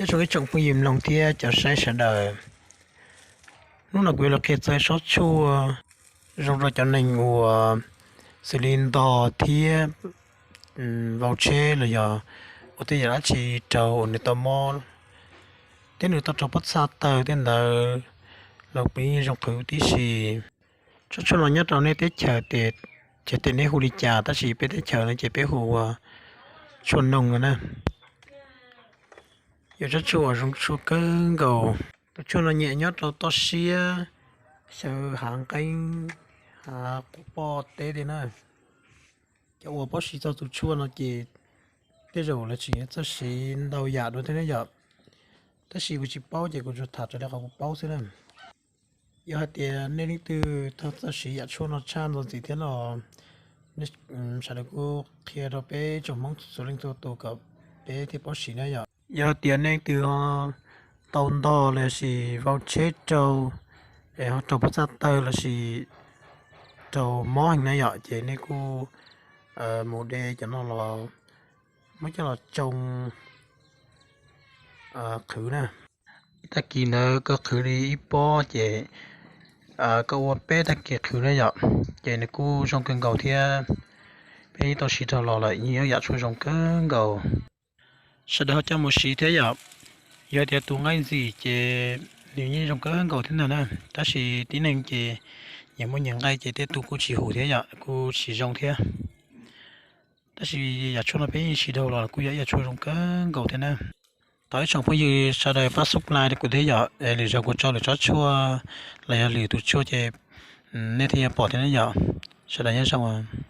Nyob zoo ib tsoom phooj ywg mloog thiab cov saib sawv daws. Hnub no kuv yuav los qhia txog tsob tshuaj zoo rau cov neeg uas xws li ntog thiab vau tsheb los yog ua tej yam dab tsi raug uas nws tau mob thiab nws tau raug pob txha tawg tej ntawd los kuj yeej zoo qhwv tib si. Tsob tshuaj no nyob rau nej teb chaws ces tej neb hu li cas, tab sis peb teb chaws no ces peb hu ua tshuaj noog no na. Yog tsob tshuaj uas zoo tshuaj kawg nkaus. Tus tshuaj no nyiam nyob rau toj siab, xyaw hav nqeeb, hav quv poj teb tej na. Cov uas paub siv txog tus tshuaj no ces tej zaum lawv tseem yuav txawj siv ntau yam dua thiab ne yom. Tab sis kuv tsis paub ces kuv tsuas tham raws li qhov kuv paub xwb na. Yog hais tias nej leej twg tau txawj siv yam tshuaj no tshaj ntxov ntxiv thiab los sawv daws kuj qhia rau peb tsoom Hmoob txhua leej txhua tus kom peb thiaj paub siv na yom. Yog hais tias nej leej twg ho tau ntog los sis vau tsheb raug, es ho raug pob txha tawg los sis raug mob heev na yom, ces nej kuj mus de cov no los muab coj los tsoo qhwv na. Ib tag kis ntawd koj qhwv li ib pob ces koj ua peb tag kis qhwv na yom, ces nws kuj zoo kawg nkaus thiab. Peb tau siv raug los lawm yeej yog yam tshuaj zoo kawg nkaus. Sawv daws ho coj mus siv thiab yom. Yog tias tus nqaij ntxim ces nws yeej zoo kawg nkaus thiab ntag na, tab sis tib neeg ces nyias muaj nyias nqaij ces tej tug kuj tsis hum thiab yom, kuj tsis zoo thiab. Tab sis yam tshuaj no peb yeej siv raug los kuj yog yam tshuaj zoo kawg nkaus thiab na. Thov ib tsoom phooj ywg sawv daws pab subscribe rau kuv thiab yom, lwm zaus kuv tso lwm tsob tshuaj los yog lwm tus tshuaj ces nej thiaj yuav pom thiab na yom. Sawv daws nyob zoo.